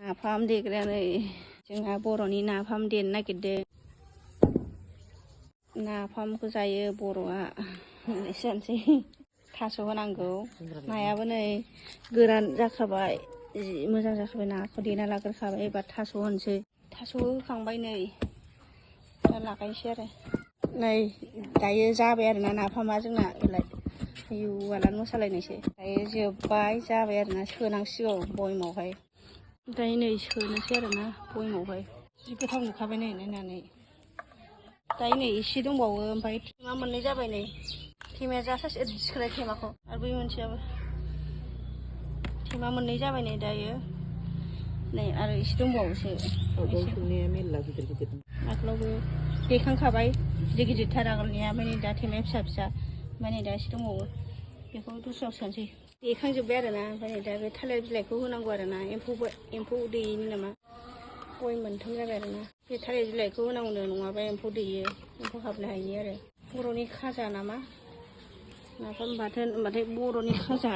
नाफाम देग्राया नै जोंहा बर'नि नाफाम देनो नागिरदों। नाफामखौ जायो बर'आ। एसेनोसै थास' होनांगौ। नायाबो नै गोरान जाखाबाय, जि मोजां जाखाबाय। नाखौ देना लाग्रोखाबाय, एबार थास' होनोसै। थास' होखांबाय नै, दा लागायनोसै आरो। नै दायो जाबाय आरोना नाफामा जोंना। बेलाय आयु आलान मोसालायनायसै। दायो जोब्बाय, जाबाय आरोना। सोनांसिगौ बयमावहाय। दायो नै सोनोसै आरोना बयमावहाय। जि गोथाव नुखाबाय नै नायनानै। दायो नै एसे दंबावो, ओमफ्राय थेमा मोननै जाबाय नै। थेमाया जासासे ओरै सोलाय थेमाखौ, आरो बै मोनसेयाबो थेमा मोननै जाबाय नै दायो। नै आरो एसे दंबावोसो। मेरला गिदिर गिदिर आगोलावबो देखांखाबाय गिदिर गिदिरथार आगोलनिया, ओमफ्राय नै दा थेमाया फिसा फिसा। ओमफ्राय नै दा एसे दंबावो, बेखौ दस्रायाव सोनोसै। देखांजोब्बाय आरोना। ओमफ्राय नै दा बे थालिर बिलाइखौ होनांगौ आरोना, एम्फौ दैयैनि नामा। गय मोनथाम जाबाय आरोना। बे थालिर बिलाइखौ होनांगौनो, नङाबा एम्फौ दैयो, एम्फौ हाबनो हायिनि आरो। बर'नि खाजा नामा नाफाम बाथोन होनबाथाय बर'नि खाजा।